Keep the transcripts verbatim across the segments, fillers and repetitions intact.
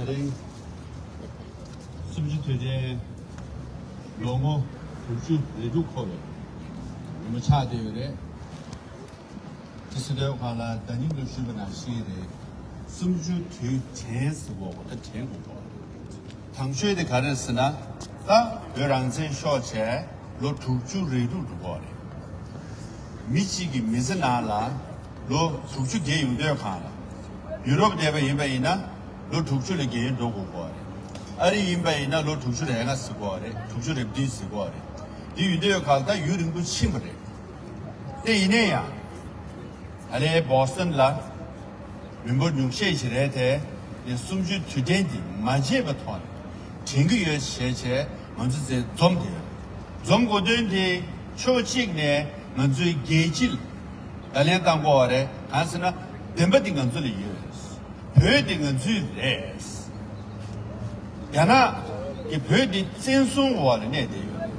ད་རིང་གསུམ་བཅུ་དུས་དྲན་ལོ་ངོ་དྲུག་ཅུ་རེ་དྲུག་འཁོར་བའི་ཉིན་མོ་ཆགས་བསྡད་ཡོད་རེད། དེ་སྲིད་དོན་ཁག་ལ་ཟླ་ཉིན་དུ་ཞུས་པ་ནང་བཞིན་རེད། གསུམ་བཅུ་དུས་དྲན་ཟེར་གོ་ད་དྲན་དགོས་གོ། དང་ཤོས་དེ་ག་རེ་ཟེར་ན། ད་བོད་རང་བཙན་ཤོར་བྱས་ལོ་དྲུག་ཅུ་རེ་དྲུག་འགྲོ་གོ་རེད། མི་གཅིག་གི་མི་ཚེ་ནང་ལ་ལོ་དྲུག་ཅུ་བརྒལ་ཡོང་དུས་གང་ལ། ཡུ་རོབ་བསྡད་པ་ཡིན་པ་ཡིན་ན་ལོ་དྲུག་ཅུ་ལས་བརྒལ་འགྲོ་དགོས་གོ་རེད། ཨ་རི་ཡིན་པ་ཡིན་ན་ལོ་དྲུག་ཅུ་རེ་ལྔ་ཟེར་གོ་རེད། དྲུག་ཅུ་རེ་བདུན་ཟེར་གོ་རེད། དེ་ཡོང་དུས་གང་ལ་ད་ཡུན་རིང་པོ་ཕྱིན་པ་རེད། དེ་ཡིན་ན་ཡང་། ད་ལན་བོ་སི་ཊོན་ལ་མི་འབོར་ཉུང་ཤས་ཤིག་རེད་དེ། ནས་གསུམ་བཅུའི་དུས་དྲན་འདི་མ་བརྗེད་པའི་ཐོག་ནས་དྲན་གྱི་ཡོད་ཞེས་བྱས་ང་ཚོ་ཚོས་འཛོམས་དེ་ཡོད། འཛོམས་དགོས་དོན་དེ་ཕྱོགས་གཅིག་ནས་ང་ཚོའི་རྒྱལ་སྤྱི་ལ་བརྡ་ལན་བཏང་དགོས་པ་རེད། གང་ཟེར་ན་བདེན་པ་འདི་ང་ཚོ་ལ་ཡོད། བོད་དེ་ང་ཚོའི་རེད། རྒྱ་ནག་གི་བོད་དེ་བཙན་བཟུང་འོག་ལ་གནས་བསྡད་ཡོད་རེད།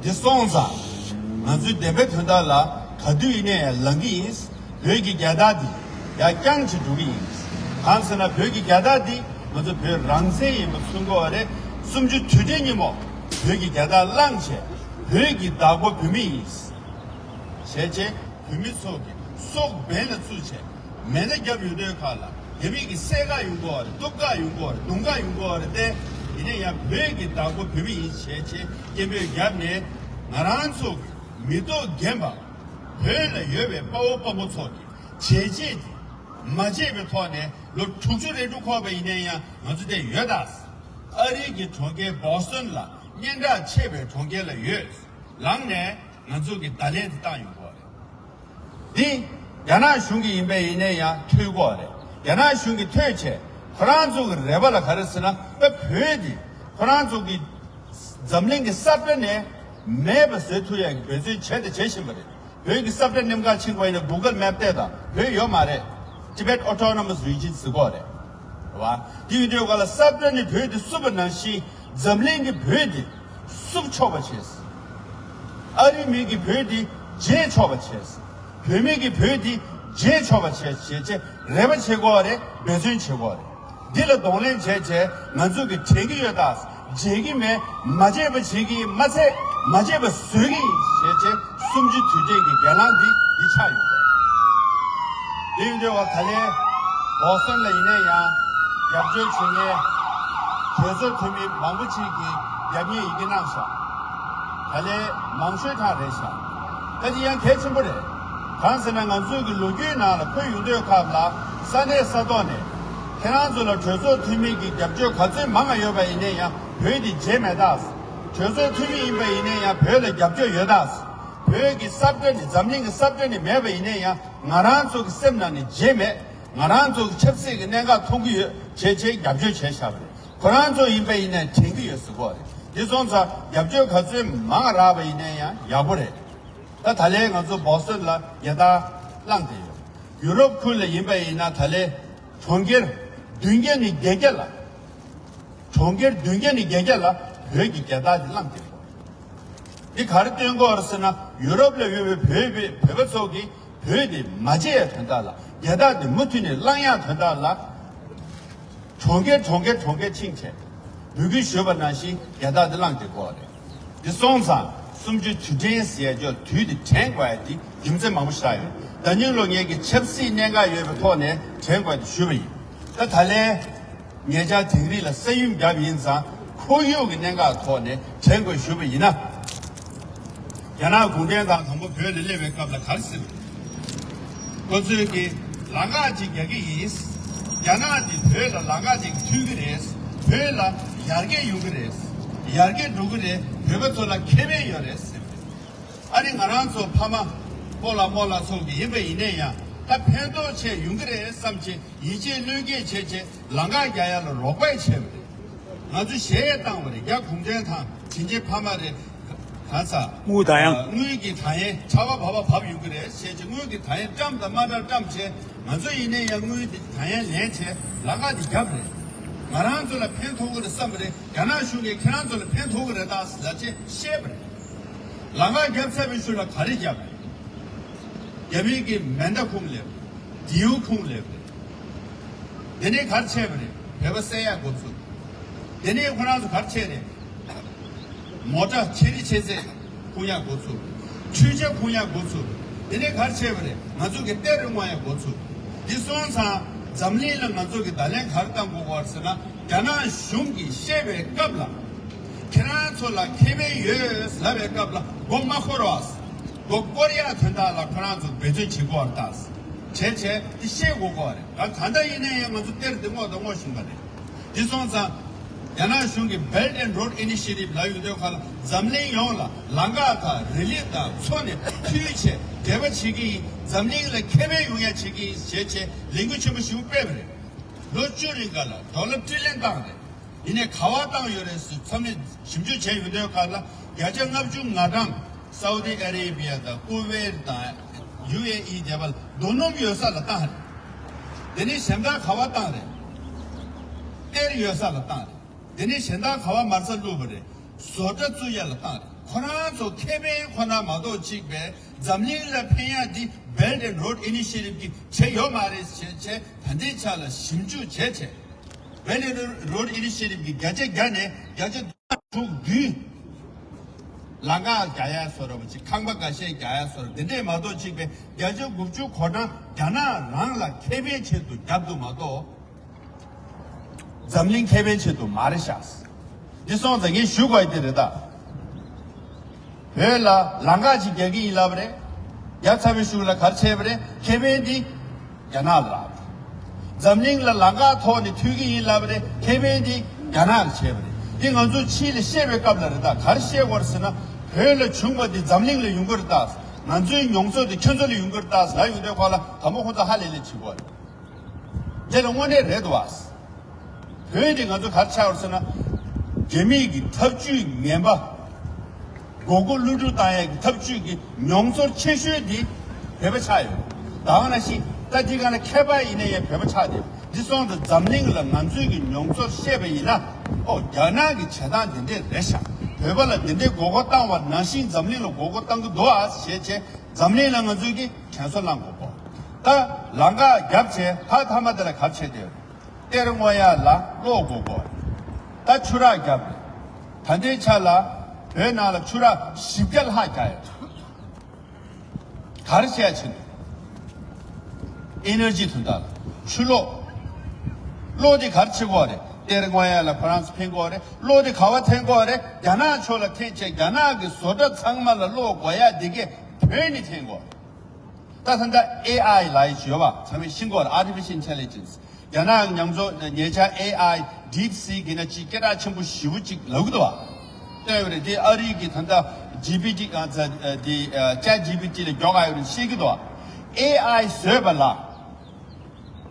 འདི་སོང་ཙང་ང་ཚོའི་བདེན་པའི་དོན་དག་ལ་ག་དུས་ཡིན་ནའི་ལངས་ཀྱི་ཡིན། བོད་ཀྱི་རྒྱལ་དར་འདི་ཡར་བརྐྱངས་བྱས་འགྲོ་གི་ཡིན། གང་ཟེར་ན་བོད་ཀྱི་རྒྱལ་དར་འདི་ང་ཚོ་བོད་རང་བཙན་ཡིན་པ་མཚོན་གྱི་ཡོད་རེད། གསུམ་བཅུ་དུས་དྲན་ཉིན་མོ་བོད་ཀྱི་རྒྱལ་དར་བླངས་བྱས་བོད་ཀྱི་བདག་པོ་བོད་མི་ཡིན་ཞེས་བྱས་བོད་མི་ཚོ་གི་སྲོག་འབེན་ལ་བཙུགས་བྱས། མེ་མདའ་བརྒྱབ་ཡོང་དུས་ཁ་ལ་རྒྱ་མི་གི་བསད་ཁ་ཡོང་གི་ཡོད་རེད། གཏུབ་ཁ་ཡོང་གི་ཡོད་རེད། རྡུང་ཁ་ཡོང་གི་ཡོད་རེད་དེ། ཡིན་ན་ཡང་བོད་ཀྱི་བདག་པོ་བོད་མི་ཡིན་ཞེས་བྱས་སྐད་འབོད་བརྒྱབ་ནས་ང་རང་ཚོ་གི་མི་ཐོག་རྒན་པ་བོད་ལ་ཡོད་པའི་དཔའ་བོ་དཔའ་མོ་ཚོ་གི་བྱས་རྗེས་དེ་མ་བརྗེད་པའི་ཐོག་ནས་ལོ་དྲུག་ཅུ་རེ་དྲུག་འཁོར་བ་ཡིན་ན་ཡང་ང་ཚོ་དེ་ཡོད་ད། ཨ་རི་གི་གྲོང་ཁྱེར་བོ་སི་ཊོན་ལ་སྙན་གྲགས་ཆེ་བའི་གྲོང་ཁྱེར་ལ་ཡོད། ལངས་ནས་ང་ཚོ་གི་བརྡ་ལན་དེ་བཏང་ཡོང་གི་ཡོད་རེད། འདི་རྒྱ་ནག་གཞུང་གི་ཡིན་པ་ཡིན་ན་ཡང་ཐོས་གི་ཡོད་རེད། རྒྱ་ནག་གཞུང་གིས་ཐོས་བྱས་ཁོ་རང་ཚོ་གི་རེ་བ་ལ་ག་རེ་ཟེར་ན་ད་བོད་འདི་ཁོ་རང་ཚོ་གི་འཛམ་གླིང་གི་ས་བཀྲ་ནས་མེད་པ་བཟོ་ཐུབ་ཡག་གི་འབད་བརྩོན་བྱས་དང་བྱེད་བཞིན་པ་རེད། བོད་ཀྱི་ས་བཀྲ་གནམ་ཁར་ཕྱིན་པ་ཡིན་ན་གུ་གལ་མེབ་བལྟས་དང་བོད་ཡོད་མ་རེད། Tibet Autonomous Region ཟེར་གི་ཡོད་རེད། རེད་བ། དེ་ཡིན་དུས་ག་ལ་ས་བཀྲ་ནས་བོད་དེ་བསུབ་པ་ནང་བཞིན་འཛམ་གླིང་གི་བོད་དེ་བསུབ་ཆོག་པ་བྱས། ཨ་རི་མི་གི་བོད་དེ་བརྗེད་ཆོག་པ་བྱས། བོད་མི་གི་བོད་དེ་བརྗེད་ཆོག་པ་བྱས་བྱས་བྱས་རེ་བ་བྱེད་དགོས་པ་རེད། འབད་བརྩོན་བྱེད་དགོས་པ་རེད། འདི་ལ་གདོང་ལེན་བྱས་བྱས་ང་ཚོ་གི་དྲན་གྱི་ཡོད་ད། བརྗེད་ཀྱི་མེད། མ་བརྗེད་པ་བྱེད་ཀྱི་ཡིན་མ་ཚད་མ་བརྗེད་པ་བཟོ་གི་ཡིན་ཞེས་བྱས་གསུམ་བཅུའི་དུས་དྲན་གྱི་སྒེར་ལངས་འདི་འདི་ཆགས་ཡོད་པ། དེ་ཡིན་དུས་བ་ད་ལན་བོ་སི་ཊོན་ལ་ཡིན་ན་ཡང་རྒྱབ་སྐྱོར་བྱེད་མཁན་གྲོས་ཚོགས་འཐུས་མི་མང་པོ་ཅིག་གིས་རྒྱབ་གཉེར་ཡི་གེ་གནང་ཤག་ད་ལན་མང་ཤོས་ཐག་རེད་ཤག་ད་དེ་ཡང་གལ་ཆེན་པོ་རེད། གང་ཟེར་ན་ང་ཚོའི་གི་ལོ་རྒྱུས་ནང་ལ་འཁོད་ཡོང་དུས་སྐབས་ལ་ས་གནས་ས་ཐོག་ནས་ཁྱེད་རང་ཚོ་ལ་གྲོས་ཚོགས་འཐུས་མི་གི་རྒྱབ་སྐྱོར་ག་ཚོད་མང་ང་ཡོད་པ་ཡིན་ན་ཡང་བོད་འདི་བརྗེད་མེད་ད། གྲོས་ཚོགས་འཐུས་མི་ཡིན་པ་ཡིན་ན་ཡང་བོད་ལ་རྒྱབ་སྐྱོར་ཡོད་ད། བོད་ཀྱི་ས་བཀྲ་ནི་འཛམ་གླིང་གི་ས་བཀྲ་ནི་མེད་པ་ཡིན་ན་ཡང་ང་རང་ཚོ་གི་སེམས་ནང་ནས་བརྗེད་མེད། ང་རང་ཚོ་གི་ཆབ་སྲིད་ཀྱི་གནད་འགག་མཐོང་གི་ཡོད་བྱས་བྱས་རྒྱབ་སྐྱོར་བྱས་བཞག་པ་རེད། ཁོ་རང་ཚོ་ཡིན་པ་ཡིན་ན་དྲན་གྱི་ཡོད་ཟེར་གོ་རེད། འདི་སོང་ཙང་རྒྱབ་སྐྱོར་ག་ཚོད་མང་རག་པ་ཡིན་ན་ཡང་ཡག་པོ་རེད། ད་ད་ལན་ང་ཚོ་བོ་སི་ཊོན་ལ་རྒྱལ་དར་བསླངས་ཏེ་ཡོད། ཡུ་རོབ་ཁུལ་ལ་ཡིན་པ་ཡིན་ན་ད་ལན་གྲོང་ཁྱེར་བདུན་བརྒྱ་ནས་བརྒྱད་བརྒྱ་ལ། གྲོང་ཁྱེར་བདུན་བརྒྱ་ནས་བརྒྱད་བརྒྱ་ལ་བོད་ཀྱི་རྒྱལ་དར་དེ་བསླངས་ཏེ་ཡོད། འདི་ག་རེ་སྟོན་གྱི་ཡོད་རེད་ཟེར་ན་ཡུ་རོབ་ལ་ཡོད་པའི་བོད་པའི་བོད་པ་ཚོ་གིས་བོད་དེ་མ་བརྗེད་ཡ་དོན་དག་ལ་རྒྱལ་དར་དེ་མུ་མཐུད་ནས་བསླངས་ཡ་དོན་དག་ལ། གྲོང་ཁྱེར་གྲོང་ཁྱེར་གྲོང་ཁྱེར་ཕྱིན་བྱས་འབོད་སྐུལ་ཞུས་པ་ནང་བཞིན་རྒྱལ་དར་དེ་བསླངས་ཏེ་དགོས་པ་རེད། འདི་སོང་ཙང་གསུམ་བཅུའི་དུས་དྲན་ཟེར་ཡ་ཅོ་དུས་དེ་དྲན་དགོས་ཡ་དེ་རྒྱུ་མཚན་མང་པོ་ཞིག་ཡོད། ད་ཉིན་ལོ་ངེད་ཀྱི་ཆབ་སྲིད་གནད་འགག་ཡོད་པའི་ཐོག་ནས་དྲན་དགོས་ཡ་དེ་ཞུས་པ་ཡིན། ད་ད་ལན་ཉེ་ཆར་དིང་རི་ལ་ས་ཡོམ་བརྒྱབ་ཡིན་ཙང་ཁོར་ཡུག་གི་གནད་འགག་ཐོག་ནས་དྲན་དགོས་ཞུས་པ་ཡིན་ན། རྒྱ་ནག་གུང་ཁྲན་ཏང་དང་པོ་བོད་ལ་སླེབས་པའི་སྐབས་ལ་ག་རེ་ཟེར། ཁོ་ཚོས་ཀྱི་ལམ་ཁ་ཅིག་རྒྱག་གི་ཡིན། རྒྱ་ནག་གིས་བོད་ལ་ལམ་ཁ་ཅིག་མཐུད་ཀྱི་རེད། བོད་ལ་ཡར་རྒྱས་ཡོང་གི་རེད། ཡར་རྒྱས་འགྲོ་གི་རེད། བོད་པ་ཚོ་ལ་ཁེ་ཕན་ཡོད་རེད་ཟེར། ཨ་ནི་ང་རང་ཚོ་ཕ་མ་སྤོ་ལགས་རྨོ་ལགས་ཚོ་གི་ཡིན་པ་ཡིན་ནའི་ཡང་ད་ཕན་ཐོགས་ཆེ་ཡོང་གི་རེད་བསམ་བྱས་ཡིད་ཆེས་བློས་འགེལ་བྱས་བྱས་ལམ་ཁ་རྒྱག་ཡ་ལ་རོགས་པ་བྱས་པ་རེད། ང་ཚོ་གཞས་བཏང་བ་རེད། རྒྱ་གུང་ཁྲན་ཐང་དྲིན་ཆེན་ཕ་མ་རེད། གང་ཟག་དངུལ་དང་ཡང་། དངུལ་གྱི་དང་ཡན་ཁྲ་བ་བབ་བ་བབ་ཡོང་གི་རེད་ཞེས་བྱས་དངུལ་གྱི་དང་ཡན་བཀྲམ་དང་མ་བཀྲམ་བཀྲམ་བྱས་ང་ཚོ་ཡིན་ནའི་ཡང་དངུལ་དེ་དང་ཡན་ལེན་བྱས་ལམ་ཁ་དེ་བརྒྱབ་རེད། ང་རང་ཚོ་ལ་ཕན་ཐོགས་གི་རེད་བསམ་པ་རེད། རྒྱ་ནག་གཞུང་གིས་ཁྱེད་རང་ཚོ་ལ་ཕན་ཐོགས་གི་རེད་ད་ཟེར་ལབ་བྱས་བཤད་པ་རེད། ལམ་ཁ་བརྒྱབ་ཚར་བའི་ཤུལ་ལ་ག་རེ་བརྒྱབ་རེད། རྒྱ་མིའི་གི་མེ་མདའ་ཁུངས་ལེབ་རེད། མདེའུ་ཁུངས་ལེབ་རེད། དེ་ནས་ག་རེ་བྱས་པ་རེད། བོད་པ་བསད་ཡག་འགོ་ཚུགས། དེ་ནས་ཁོ་རང་ཚོ་ག་རེ་བྱས་རེད། མོ་ཊ་ཆེ་རི་ཆེ་ཚད་ཁུངས་ཡག་འགོ་ཚུགས། འཕྲུལ་ཆས་ཁུངས་ཡག་འགོ་ཚུགས། དེ་ནས་ག་རེ་བྱས་པ་རེད། ང་ཚོ་གི་གཏེར་རི་སྔོག་ཡག་འགོ་ཚུགས། འདི་སོང་ཙང་འཛམ་གླིང་ལ་ང་ཚོ་གི་བརྡ་ལན་ག་རེ་བཏང་དགོས་ཀྱི་ཡོད་ཟེར་ན། རྒྱ་ནག་གཞུང་གིས་བཤད་པའི་སྐབས་ལ། ཁྱེད་རང་ཚོ་ལ་ཁེ་ཕན་ཡོད་ལབ་པའི་སྐབས་ལ་མགོ་མ་འཁོར་བ། མགོ་སྐོར་ཡག་དོན་དག་ལ་ཁོ་རང་ཚོ་འབད་བརྩོན་བྱེད་དགོས་པ་རེད། བྱས་བྱས་དེ་ཤེས་དགོས་ཀྱི་ཡོད་རེད། ད་ད་ལྟ་ཡིན་ན་ཡང་ང་ཚོ་གཏེར་དེ་སྔོག་དང་སྔོག་བཞིན་པ་རེད། དེ་སོང་ཙང་། རྒྱ་ནག་གཞུང་གིས་Belt and Road Initiative ལབ་ཡོང་དུས་ཁ་ལ་འཛམ་གླིང་ཡོངས་ལ་ལམ་ཁ་དང་རི་ལི་དང་མཚོ་ནས་མཐུད་བྱས་འབྲེལ་བ་བྱེད་ཀྱི་ཡིན། འཛམ་གླིང་ལ་ཁེ་ཕན་ཡོང་ཡག་བྱེད་ཀྱི་ཡིན་ཞེས་བྱས་ལས་འགུལ་ཆེན་པོ་ཞིག་སྤེལ་བ་རེད། ལོ་བཅུ་རིང་ག་ལ་ཌོ་ལར་ཊི་རི་ལི་ཡོན་བཏང་རེད། ཡིན་ནའི་ག་པར་བཏང་ཡོད་རེད་ཟེར་མཚམས་རེ་ཞིབ་འཇུག་བྱས་ཡོང་དུས་ཁ་ལ་བརྒྱ་ཆ་ལྔ་བཅུ་ང་གྲངས་སའུ་ཏི་ཨ་རེ་བི་ཡ་དང་ཀུ་ཝེར་དང་ཡུ་ཨེ་ཨི་དེ་བ་ལ་རྡོ་སྣུམ་ཡོད་ས་ལ་བཏང་རེད། དེ་ནས་གཞན་དག་ག་པར་བཏང་རེད། གཏེར་ཡོད་ས་ལ་བཏང་རེད། དེ་ནས་གཞན་དག་ག་པར་མར་ས་བླུགས་པ་རེད། བཟོ་གྲྭ་བཙུགས་ཡ་ལ་བཏང་རེད། ཁོ་རང་ཚོ་ཁེ་ཕན་ཁོ་ན་མ་གཏོགས་གཅིག་པས་འཛམ་གླིང་ལ་ཕན་ཡ་འདི་Belt and Road Initiative གིས་བྱས་ཡོད་མ་རེད་ཞེས་བྱས་ད་ལྟའི་ཆ་ལ་ཞིབ་འཇུག་བྱས་བྱས། Belt and Road Initiative གིས་བརྒྱ་ཆ་བརྒྱ་ནས་བརྒྱ་ཆ་དྲུག་བདུན། ལམ་ཁ་རྒྱག་ཡ་བཟོ་འདྲ་པོ་ཅིག་ཁང་པ་འགའ་ཤས་རྒྱག་ཡ་བཟོ་འདྲ་འདི་འདྲས་མ་གཏོགས་གཅིག་པས་བརྒྱ་ཆ་དགུ་བཅུ་གོ་གྲངས་རྒྱ་ནག་རང་ལ་ཁེ་ཕན་ཆེད་དུ་བརྒྱབ་འདུག་མ་གཏོགས། འཛམ་གླིང་ཁེ་ཕན་ཆེད་དུ་མ་རེད་ཤག་འདི་སོང་ཙང་ངས་ཞུ་དགོས་ཡ་དེ་རེད་ད། བོད་ལ་ལམ་ཁ་ཅིག་རྒྱག་གི་ཡིན་ལབ་རེད། རྒྱབ་ཚར་བའི་གཞུག་ལ་ག་རེ་བྱས་པ་རེད། ཁེ་ཕན་འདི་རྒྱ་ནག་ལ་རག་འཛམ་གླིང་ལ་ལམ་ཁ་ཐོག་ནས་མཐུད་ཀྱི་ཡིན་ལབ་རེད། ཁེ་ཕན་འདི་རྒྱ་ནག་ལ་བྱས་པ་རེད། འདི་ང་ཚོ་ཕྱི་ལ་བཤད་པའི་སྐབས་ལ་རེད་ད། ག་རེ་བཤད་དགོས་རེད་ཟེར་ན། བོད་ལ་བྱུང་བ་འདི་འཛམ་གླིང་ལ་ཡོང་གི་རེད་ད། ང་ཚོའི་མྱོང་ཚོར་འདི་ཁྱོད་ཚོ་ལ་ཡོང་གི་རེད་ད་ལབ་ཡོང་དུས་ཁོ་ལ་དང་པོ་ཁོ་ཚོ་ཧ་ལས་ལས་བྱེད་དགོས་རེད། དེ་ལ་དངོས་གནས་རེད་འདུག་བ། བོད་འདི་ང་ཚོ་ག་རེ་ཆགས་ཡོད་ཟེར་ན། རྒྱ་མིའི་གི་ཐབས་ཇུས་ངན་པ། མགོ་སྐོར་གློད་གྲོལ་བཏང་ཡས་ཀྱི་ཐབས་ཇུས་ཀྱི་མྱོང་ཚོར་ཆེ་ཤོས་འདི་བོད་པ་ཆགས་ཡོད། ད་ག་ནང་བཞིན་ད་འདི་ག་ན་མཁས་པ་ཡིན་ན་ཡང་བོད་པ་ཆགས་བསྡད། འདི་སོང་ཙང་འཛམ་གླིང་ལ་ང་ཚོའི་གི་མྱོང་ཚོར་བཤད་པ་ཡིན་ན། ཨོ་རྒྱ་ནག་གི་བྱེད་སྟངས་འདི་འདྲས་རེད་ཤག་བོད་པ་ལ་འདི་འདྲས་མགོ་སྐོར་བཏང་བ་ནང་བཞིན་འཛམ་གླིང་ལ་མགོ་སྐོར་བཏང་གི་འདུག་ཨ་ཞེས་བྱས་འཛམ་གླིང་ལ་ང་ཚོས་ཀྱི་དྲན་གསོ་བསླང་དགོས་གོ། ད་ལམ་ཁ་བརྒྱབ་བྱས་ད་མཐའ་མ་དེ་ལ་ག་རེ་བྱས་བསྡད་ཡོད། གཏེར་སྔོག་ཡ་ལ་གློག་དགོས་གོ། ད་ཆུ་རགས་བརྒྱབ་རེད། ད་ལྟའི་ཆ་ལ་བོད་ནང་ལ་ཆུ་རགས་བཞི་བརྒྱ་ལྷག་བརྒྱབ་ཡོད། ག་རེ་བྱས་ཕྱིན། ཨེ་ནར་ཇི་དོན་དག་ལ་ཆུ་གློག་གློག་དེ་ག་རེ་བྱེད་དགོས་རེད། གཏེར་སྔོག་ཡ་ལ་ཁོ་རང་ཚོ་འཐེན་དགོས་རེད། གློག་དེ་ག་བ་འཐེན་དགོས་རེད། རྒྱ་ནག་ཕྱོགས་ལ་འཐེན་བྱས་རྒྱ་ནག་གི་བཟོ་གྲྭ་ཚང་མ་ལ་གློག་དགོས་ཡ་དེ་གས་བོད་ནས་འཐེན་དགོས་རེད། ད་ད་ལྟ་ཨེ་ཨའི་ལབ་ཡ་ཅིག་ཡོད་པ་ཚང་མས་ཤེས་ཀྱི་ཡོད་རེད། Artificial Intelligence རྒྱ་ནག་ཉམས་ཚོ་ཉེ་ཆར་ཨེ་ཨའི་ཌིབ་སི་ཀི་ཡིན་ན་ཅིག་སྐད་གྲགས་ཆེན་པོ་ཞེ་པོ་ཅིག་ལབ་ཀྱི་འདུག་བ། བཏོན་ཡོད་རེད། དེ་ཨ་རི་གི་ད་ལྟ་ཇི་པི་ཊི་གང་ཚ་དེ་ཅེཊ་ཇི་པི་ཊི་ལ་མགྱོགས་ག་ཡོད་རེད་ཤེས་ཀྱི་འདུག་བ། ཨེ་ཨའི་བཟོས་པ་ལ་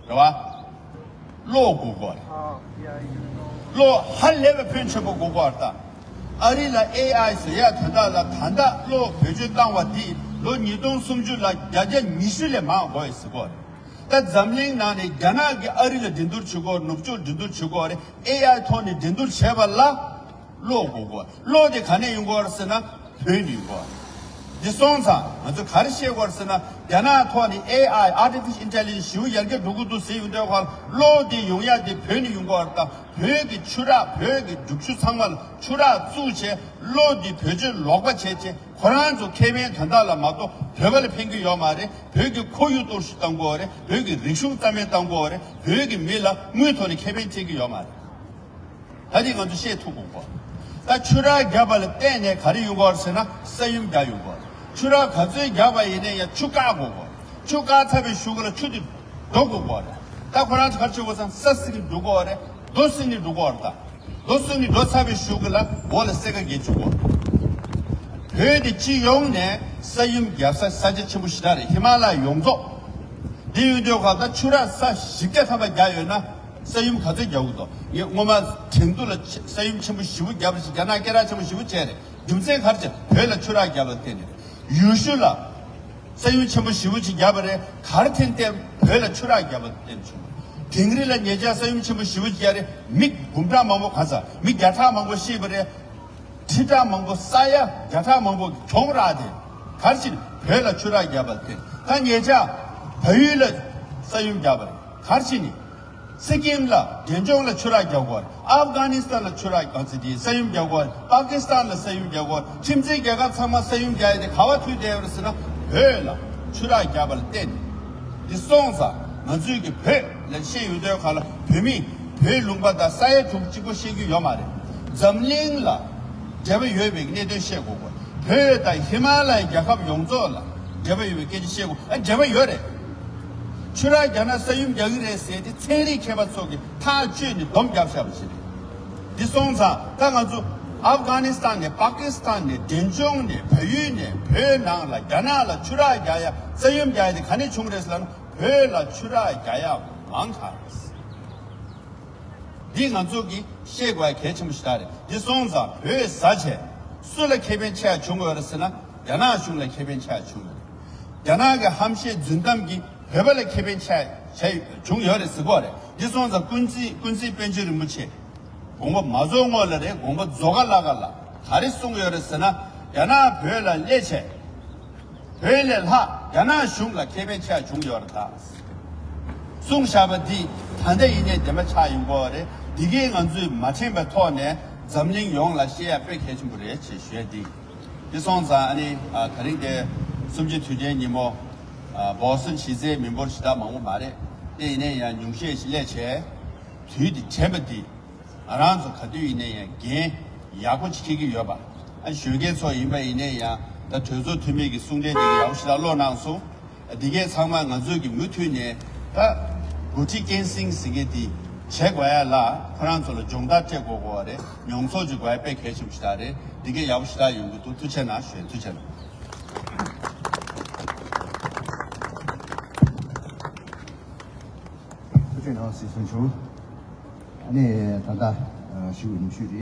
རེད་བ། གློག་དགོས་གོ་རེད། གློག་ཧ་ལས་པའི་ཕོན་ཆེན་པོ་དགོས་གོ་རེད་ད། ཨ་རི་ལ་ཨེ་ཨའི་ཟེར་ཡ་དོན་དག་ལ་ད་ལྟ་གློག་བེད་སྤྱོད་བཏང་བ་འདི་ལོ་ཉིས་སྟོང་སུམ་ཅུ་ལ་བརྒྱ་ཆ་ཉི་ཤུ་ལས་མང་དགོས་ཡོད་ཟེར་གོ་རེད། ད་འཛམ་གླིང་ནང་ནས་རྒྱ་ནག་གིས་ཨ་རི་ལ་འགྲན་བསྡུར་བྱེད་གོ་ནུབ་ཕྱོགས་འགྲན་བསྡུར་བྱེད་གོ་རེད། ཨེ་ཨའི་ཐོག་ནས་འགྲན་བསྡུར་བྱས་པ་ལ་གློག་དགོས་གོ། གློག་དེ་ག་ནས་ཡོང་གོ་རེད་ཟེར་ན། བོད་ནས་ཡོང་གོ། འདི་སོང་ཙང་ང་ཚོ་ག་རེ་བཤད་དགོས་རེད་ཟེར་ན། རྒྱ་ནག་ཐོག་ནས་ཨེ་ཨའི་Artificial Intelligence ཞེ་པོ་ཡར་རྒྱས་འགྲོ་གི་འདུག་ཟེར་ཡོང་དུས་ཁོ་གློག་འདི་ཡོང་ཡ་འདི་བོད་ནས་ཡོང་གོ་རེད་ད། བོད་ཀྱི་ཆུ་རགས་བོད་ཀྱི་རྒྱུག་ཆུ་ཚང་མ་ལ་ཆུ་རགས་བཙུགས་བྱས་གློག་འདི་བེད་སྤྱོད་ལོག་པ་བྱས་བྱས་ཁོ་རང་ཚོ་ཁེ་ཕན་དོན་དག་ལ་མ་གཏོགས་བོད་པ་ལ་ཕན་གྱི་ཡོད་མ་རེད། བོད་ཀྱི་ཁོར་ཡུག་གཏོར་བཤིག་གཏང་གི་ཡོད་རེད། བོད་ཀྱི་རིག་གཞུང་རྩ་མེད་གཏང་གི་ཡོད་རེད། བོད་ཀྱི་མི་ལ་དངུལ་ཐོག་ནས་ཁེ་ཕན་འཕྲད་ཀྱི་ཡོད་མ་རེད། ད་དེ་ང་ཚོ་ཤེས་ཐུབ་དགོས་གོ། ད་ཆུ་རགས་བརྒྱབ་པ་ལ་བརྟེན་ནས་ག་རེ་ཡོང་གི་ཡོད་རེད་ཟེར་ན་ས་ཡོམ་རྒྱག་ཡོང་གི་ཡོད་རེད། ཆུ་རགས་ག་ཚོད་བརྒྱབ་པ་ཡིན་ན་ཡང་ཆུ་བཀག་དགོས་གོ། ཆུ་བཀག་ཚར་བའི་གཞུག་གུ་ལ་ཆུ་དེ་འགྲོ་དགོས་གོ་རེད། ད་ཁོ་རང་ཚོ་ག་རེ་བྱེད་དགོས་ཟེར་ན་ས་བསྲེགས་ནས་འགྲོ་གོ་རེད། རྡོ་བསྲེགས་ནས་འགྲོ་གོ་རེད་ད། རྡོ་བསྲེགས་ནས་འགྲོ་ཚར་བའི་གཞུག་གུ་ལ་འོག་ལ་སེར་ཀ་འགྱེལ་བཅུག་གོ། བོད་དེ་སྤྱི་ཡོངས་ནས་ས་ཡོམ་བརྒྱབ་ས་ས་ཆ་ཆེན་པོ་ཞེ་དྲག་རེད། ཧི་མ་ལ་ཡ་ཡོངས་རྫོགས། འདི་ཡོད་དུས་ག་ད་ཆུ་རགས་ས་བཞི་བརྒྱ་ཐམ་པ་བརྒྱབ་ཡོད་ན། ས་ཡོམ་ག་ཚོད་རྒྱག་གི་འདུག་ངས་སྔོན་མ་ཁྲེང་ཏུའུ་ལ་ཆ་ས་ཡོམ་ཆེན་པོ་ཞེ་པོ་བརྒྱབ་རེད་ཟེར། རྒྱ་ནག་སྐད་གྲགས་ཆེན་པོ་ཞེ་པོ་བྱས་རེད། རྒྱུ་མཚན་ག་རེ་བྱས། བོད་ལ་ཆུ་རགས་བརྒྱབ་པ་བརྟེན་ནས། ཡུལ་ཤུལ་ལ་ས་ཡོམ་ཆེན་པོ་ཞེ་པོ་ཅིག་བརྒྱབ་པ་རེད། ག་རེ་བརྟེན་ཏེ་བོད་ལ་ཆུ་རགས་བརྒྱབ་པ་བརྟེན་བྱུང་བ། དིང་རི་ལ་ཉེ་ཆར་ས་ཡོམ་ཆེན་པོ་ཞེ་པོ་ཅིག་བརྒྱབ་རེད། མི་འབུམ་ཕྲག་མང་པོ་ག་ས་མི་བརྒྱ་ཕྲག་མང་པོ་ཤི་བ་རེད། ཁྲི་ཕྲག་མང་པོ་ས་ཡ་བརྒྱ་ཕྲག་མང་པོ་གྱོང་རག་དེ་ག་རེ་བྱས། བོད་ལ་ཆུ་རགས་བརྒྱབ་པ་དེ་ད་ཉེ་ཆར་བལ་ཡུལ་ལ་ས་ཡོམ་བརྒྱབ་པ་རེད། ག་རེ་བྱས་ནས། སི་ཀིམ་ལ་འབྲས་ལྗོངས་ལ་ཆུ་རགས་རྒྱག་གོ། ཨབ་གྷ་ནི་སི་ཐན་ལ་ཆུ་རགས་ག་ཚོད་དེ་ས་ཡོམ་རྒྱག་གོ། པ་ཀི་སི་ཐན་ལ་ས་ཡོམ་རྒྱག་གོ། ཁྱིམ་མཚེས་རྒྱལ་ཁབ་ཚང་མ་ས་ཡོམ་རྒྱག་ཡ་དེ་ག་བ་མཐུད་བསྡད་ཡོད་རེད་ཟེར་ན། བོད་ལ་ཆུ་རགས་བརྒྱབ་པ་ལ་བརྟེན་ནས། འདི་སོང་ཙང་ང་ཚོས་ཀྱི་བོད་ལ་བཤད་ཡོང་དུས་ག་ལ་བོད་མི་བོད་ལུང་པ་དང་ས་ཡ་དྲུག་གཅིག་པོ་བཤད་རྒྱུ་ཡོད་མ་རེད། འཛམ་གླིང་ལ་འབྲེལ་བ་ཡོད་པའི་གནད་དོན་བཤད་དགོས་གོ། བོད་དང་ཧི་མ་ལ་ཡའི་རྒྱལ་ཁབ་ཡོངས་རྫོགས་ལ་འབྲེལ་བ་ཡོད་པའི་སྐད་ཆ་བཤད་དགོས། ཨ་འབྲེལ་བ་ཡོད་རེད། ཆུ་རགས་བརྒྱབ་ན་ས་ཡོམ་རྒྱག་གི་རེད་ཟེར་དེ་ཚན་རིག་མཁས་པ་ཚོ་གིས་ཐག་གཅོད་ནས་སྡོམ་བརྒྱབ་བཞག་པ་ཞིག་རེད། འདི་སོང་ཙང་ད་ང་ཚོ་ཨབ་གྷ་ནི་སི་ཐན་ནས་པ་ཀི་སི་ཐན་ནས་འབྲས་ལྗོངས་ནས་བལ་ཡུལ་ནས་བོད་ནང་ལ་རྒྱ་ནག་ལ་ཆུ་རགས་རྒྱག་ཡ་ས་ཡོམ་རྒྱག་ཡ་དེ་ག་ནས་བྱུང་རེད་ཟེར་ན། བོད་ལ་ཆུ་རགས་རྒྱག་ཡ་མང་ག་རེད། འདི་ང་ཚོ་གིས་ཤེས་དགོས་ཡ་གལ་ཆེན་པོ་ཞིག་རེད། འདི་སོང་ཙང་བོད་ཟ་བྱས་སུ་ལ་ཁེ་ཕན་ཆེ་བ་བྱུང་ཡོད་རེད་ཟེར་ན། རྒྱ་ནག་གཞུང་ལ་ཁེ་ཕན་ཆེ་བ་བྱུང་ཡོད་རེད། རྒྱ་ནག་གི་ཧམ་བཤད་རྫུན་གཏམ་གྱིས་བོད་པ་ལ་ཁེ་ཕན་ཆེ་བ་བྱུང་ཡོད་རེད་ཟེར་གོ་རེད། འདི་སོང་ཙང་ཀུན་གཟིགས་ཀུན་གཟིགས་པཎ་ཆེན་རིན་པོ་ཆེ། དགོངས་པ་མ་རྫོགས་སྔོན་ལ་རེད། དགོངས་པ་རྫོགས་ག་ལ་ག་ལ་ག་རེ་གསུངས་ཡོད་རེད་ཟེར་ན། རྒྱ་ནག་བོད་ལ་སླེབས་བྱས། བོད་ལས་ལྷག་རྒྱ་ནག་གཞུང་ལ་ཁེ་ཕན་ཆེ་བ་བྱུང་ཡོད་རེད་ད། གསུངས་བཞག་པ་འདི་ད་ལྟ་ཡིན་ནའི་བདེན་པ་ཆགས་ཡོང་གི་ཡོད་རེད། འདི་གས་ང་ཚོས་མ་དྲན་པའི་ཐོག་ནས་འཛམ་གླིང་ཡོངས་ལ་བཤད་ཡ་དཔེ་གལ་ཆེན་པོ་རེད་ཅེས་ཞུ་ཡ་འདི། འདི་སོང་ཙང་ཨ་ནི་ཨ་ད་རིང་དེ་གསུམ་བཅུའི་དུས་དྲན་ཉིན་མོ། ཨ་བོ་སི་ཊོན་གཞིས་རྩེའི་མི་འབོར་ཞེ་དྲག་མང་པོ་མ་རེད། དེ་ཡིན་ནའི་ཡང་ཉུང་ཤས་ཤིག་སླེབས་བྱས། དུས་འདི་དྲན་པ་འདི། ང་རང་ཚོ་ག་དུས་ཡིན་ནའི་ཡང་འགན་ཡག་པོ་ཅིག་འཁྱེར་གྱི་ཡོད་པ། ཨ་གཞོན་སྐྱེས་ཚོ་ཡིན་པ་ཡིན་ནའི་ཡང་ད་གྲོས་ཚོགས་འཐུས་མི་གི་གསུང་འཕྲིན་འདི་གི་ཡག་པོ་ཞེ་དྲག་ཀློག་གནང་སོང་། འདི་གས་ཚང་མ་ང་ཚོས་ཀྱི་མུ་མཐུད་ནས་ད་འགོ་ཁྲིད་སྐྱིད་སྲིང་ཟེར་མཁན་འདི་བྱེད་དགོས་ཡ་ལ་ཁོ་རང་ཚོ་ལ་སྦྱོང་བརྡར་སྤྲད་དགོས་དགོས་པ་རེད། མྱོང་ཚོར་ཅིག་དགོས་ཡ་དཔེ་གལ་ཆེན་པོ་ཞེ་དྲག་རེད། འདི་གས་ཡག་པོ་ཞེ་དྲག་ཡོང་གི་འདུག་ཐུགས་རྗེ་གནང་། གཞོན་ཐུགས་རྗེ་གནང་། ཐུགས་རྗེ་གནང་སྲིད་གསུང་ཆུང་། ཨ་ནི་ད་ལྟ་ཞུ་བའི་ཉིན་ཤུལ་རེད།